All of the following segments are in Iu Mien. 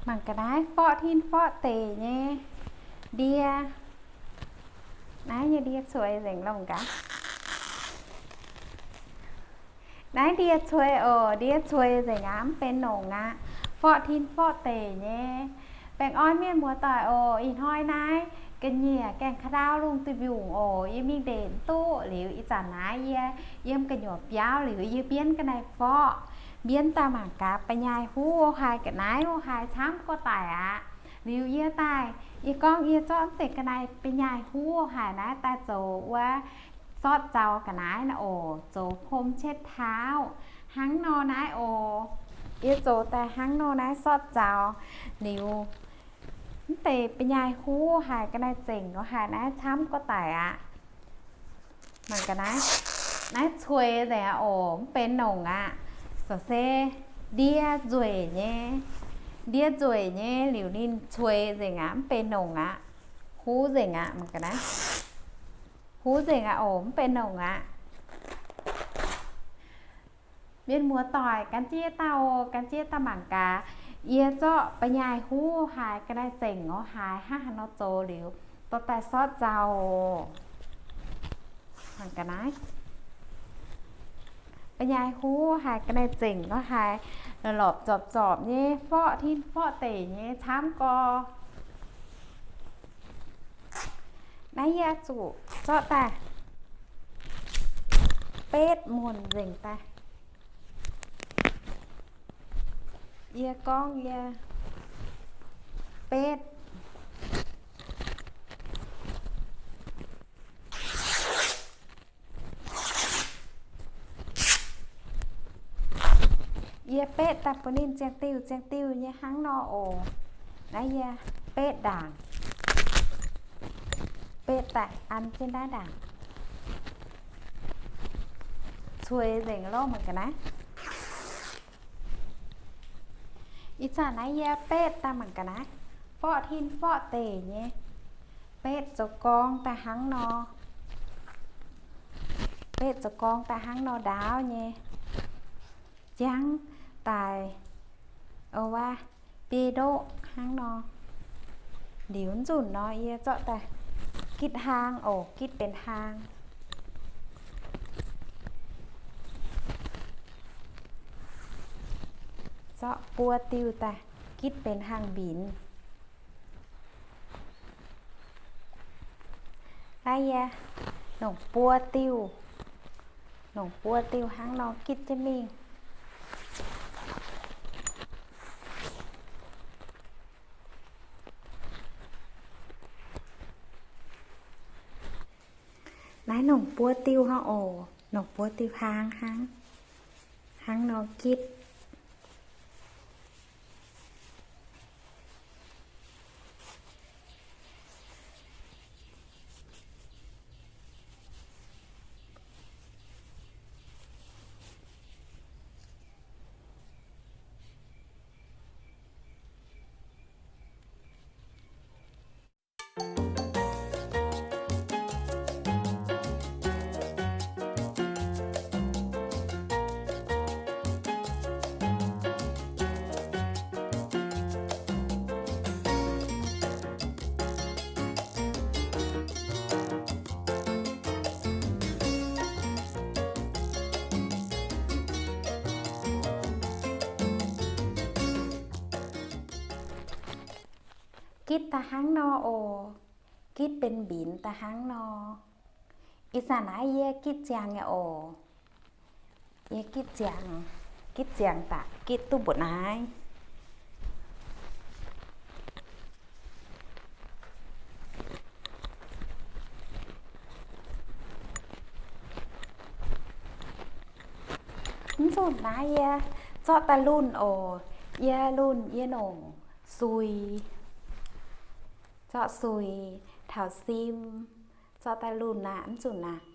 Mangc ga'naaiv forv tin forv deic nyei ndie. Naaiv nyei ndie cueix nzengc longx gaax. Naaiv ndie cueix oc, ndie cueix nzengc aqv, mv benx nongc aqv. Forv tin forv deic nyei. Baengh orn mienh muoz-doic oc. Ih hnoi naaiv ga'nyiec gaengh ka'ndau lungh duih mbiungc oc. Yie mingh ndeic mv duqv liuz, ih zanc naaiv yie yiem gu'nyuoz biauv liuz, yie mbienv ga'naaiv forv. Mbienv daaih mangc gaax, ba'nyaaih huv haaix, ga'naaiv haaix camv gorx daic aqv. Liuz yie daaih, yie gorngv yie zorqv deix ga'naaiv, ba'nyaaih huv haaix naaiv daaih zoux wuov sortv zaux ga'naaiv naaiv oc, zoux พรมเช็ดเท้า hnangv nor naaiv oc. Yie zoux daaih hnangv nor naaiv sortv zaux. Liuz mv deix ba'nyaaih huv haaix, ga'naaiv zengc nor haaix naaiv camv gorx daic aqv. Mangc ga'naaiv, naaiv cueix nzengc aqv oc, mv benx nongc aqv. Zoux se ndie nzueic nyei, ndie nzueic nyei liuz ninh cueix nzengc aqv, mv benx nongc aqv. Huv nzengc aqv, mangc ga'naaiv, huv nzengc aqv oc, mv benx nongc aqv. Mienh muoz-doic, gan jienv daaih oc, gan jienv daaih mangc gaax. Yie zorqv ba'nyaaih huv haaix, ga'naaiv zengc nor haaix, hnangv haaix nor zoux liuz, dorh daaih sortv zaux oc. Mangc ga'naaiv, ba'nyaaih huv haaix, ga'naaiv zengc nor haaix, lorpc zorpc zorpc nyei, forv tin forv deic nyei camv gorx. Naaiv yie zuqc zorqv daaih betv muonc nzengc daaih. Yie gorngv yie betv. Yie betv daaih bun ninh ziangh diuh ziangh diuh nyei hnangv nor oc. Naaiv yie betv ndaangc, betv daaih an jienv naaiv ndaangc. Cueix nzengc loh, mangc ga'naaiv. Ih zanc naaiv yie betv daaih mangc ga'naaiv, forv tin forv deic nyei. Betv zoux gorngv daaih hnangv nor, betv zoux gorngv daaih hnangv nor ndaauv nyei, jangv daaih, o, waac biei ndoqv hnangv nor. Liuz nzunc nor yie zorqv daaih gitv hlaang oc, gitv benx hlaang. Zorqv buo diuh daaih gitv benx hlaang mbinx. Naaiv yie nongc buo diuh, nongc buo diuh hnangv nor gitv jienv mingh. Naaiv nongc buo diuh hnangv oc, nongc buo diuh hlaang hnangv, hnangv nor gitv. Gitv daaih hnangv nor oc. Gitv benx mbinx daaih hnangv nor. Ih zanc naaiv yie gitv ziangx nyei oc. Yie gitv ziangx, gitv ziangx daaih gitv duqv mbuoqc naaiv. Mv nzunc naaiv yie zorqv daaih lunh oc. Yie lunh yie nongc suix, zorqv suix, taux sim, zorqv daaih lunh aqv, mv nzunc aqv.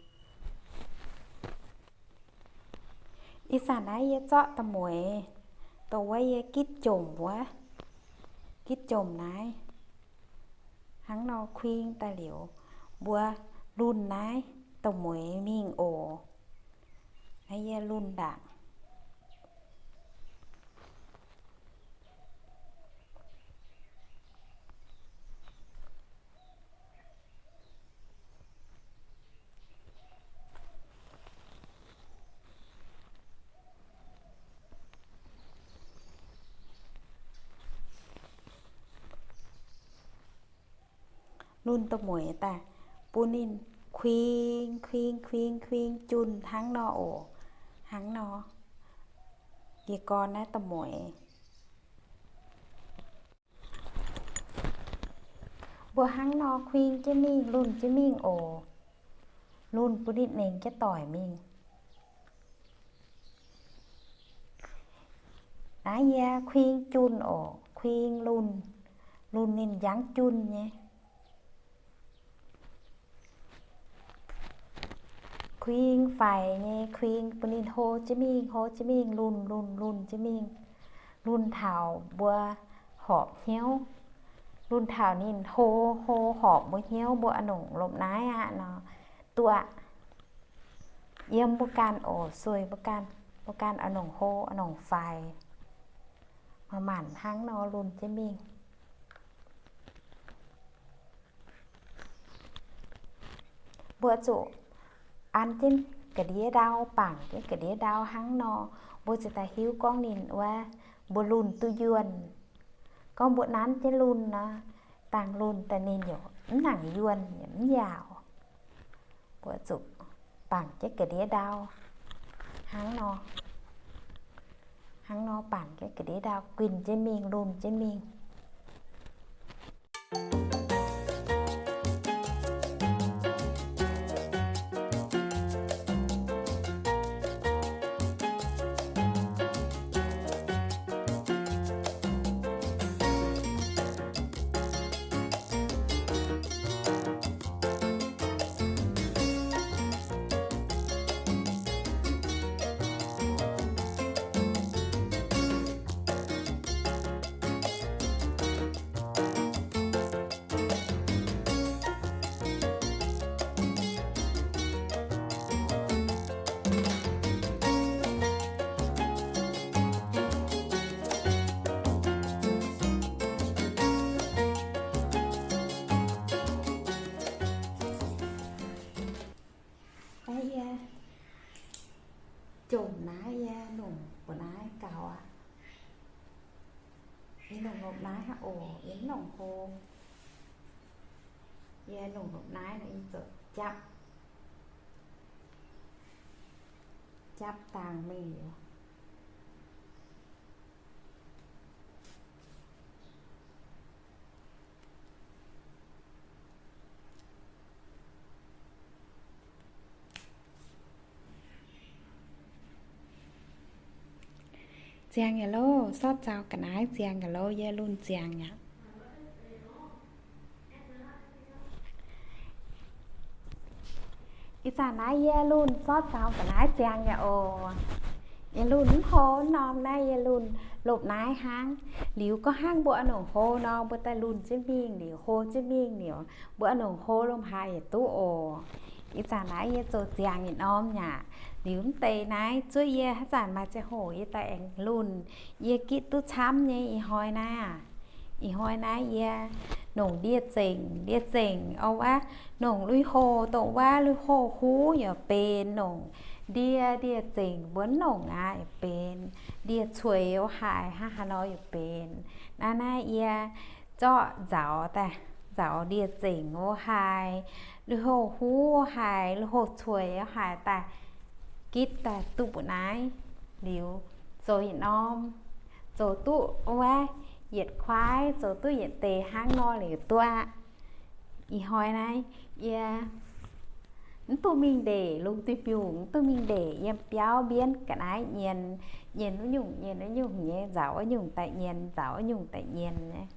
Ih zanc naaiv yie zorqv da'mueiz, dongh wuov yie gitv jomc wuov, gitv jomc naaiv, hnangv nor kuing daaih liuz, mbuo lunh naaiv da'mueiz mingh oc. Naaiv yie lunh ndaangc. Lunh da'mueiz daaih bun ninh kuing, kuing, kuing, kuing junh hnangv nor oc. Hnangv nor. Yie gorn naaiv da'mueiz. Mbuo hnangv nor kuing jienv mingh, lunh jienv mingh oc. Lunh bun ninh nengx jienv doic mingh. Naaiv yie kuing junh oc, kuing lunh, lunh ninh njangv junh nyei. Kuing faix nyei, kuing bun ninh hlo jienv mingh, hlo jienv mingh, lunh, lunh, lunh jienv mingh. Lunh taux mbuo horpc hnyouv. Lunh taux ninh hlo, hlo horpc mbuo hnyouv, mbuo a'nongc lomh naaiv aqv nor, duqv aqv. Yiem mbuo ganh oc, sueih mbuo ganh, mbuo ganh a'nongc hlo, a'nongc faix. Maaih maanc hnangv nor lunh jienv mingh. Mbuo zuqc an jienv ga'ndiev ndau, bangc jienv ga'ndiev ndau hnangv nor, mbuo ziouc daaih hiuv gorngv ninh wuov mbuo lunh duqv yuonh. Gorngv mbuo nanv jienv lunh nor, dangh lunh daaih ninh yaac mv nangc yuonh, yaac mv yaauc. Mbuo zuqc bangc jienv ga'ndiev ndau hnangv nor. Hnangv nor bangc jienv ga'ndiev ndau, guinh jienv mingh, lunh jienv mingh. Yie jomc naaiv, yie nongc mbu'naaiv gaux aqv. Yie nongc lomh naaiv aqv oc, yie mv nongc hlo. Yie nongc lomh naaiv nor, yie zuqc japv, japv dangh mingh liuz. Ziangh yaac loh, sortv zaux ga'naaiv ziangh yaac loh, yie lunh ziangh aqv. Ih zanc naaiv yie lunh sortv zaux ga'naaiv ziangh yaac oc. Yie lunh mv hlo norm naaiv, yie lunh lopc naaiv hnangv. Liuz gorngv hnangv mbuo a'nongc hlo nor, mbuo daaih lunh jienv mingh liuz, hlo jienv mingh liuz, mbuo a'nongc hlo lomh haaix yaac duqv oc. Ih zanc naaiv yie zoux ziangh yietc norm yaac. Liuz mv deix naaiv zuov yie haaix zanc maaih ziangh hoc yie daaih aengx lunh, yie gitv duqv camv nyei. Ih hnoi naaiv aac, ih hnoi naaiv yie nongc ndie-zengc. Ndie-zengc wuov, nongc lui-hoh, dongh wuov lui-hoh huv yaac benx, nongc ndie, ndie-zengc mbuo mv nongc aqv yaac benx, ndie-cueix wuov haaix hnangv haaix nor yaac benx. Naaiv naaiv yie zorqv nzauz daaih, nzauz ndie-zengc wuov haaix, lui-hoh huv wuov haaix, lui-hoh cueix wuov haaix daaih gitv daaih duqv mbu'naaiv liuz, zoux yietc norm, zoux duqv wuov yietc kuaaiv, zoux duqv yietc deix hnangv nor liuz duqv aqv. Ih hnoi naaiv yie mv duqv mingh ndeic lungh duih mbiungc, mv duqv mingh ndeic yiem biauv mbienv ga'naaiv nyienz, nyienz wuov nyungc, nyienz wuov nyungc nyei, nzauz wuov nyungc daaih nyienz, nzauz wuov nyungc daaih nyienz nyei.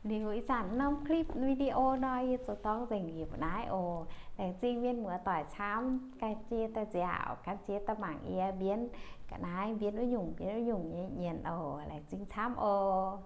Liuz ih zanc norm clip video nor yie zoux dorng nzengc yie mbu'naaiv oc. Laengz zingh mienh muoz doic camv gan jienv daaih nziaauc, gan jienv daaih mangc yie mbienv ga'naaiv, mbienv wuov nyungc, mbienv wuov nyungc nyei nyienz oc. Laengz zingh camv oc.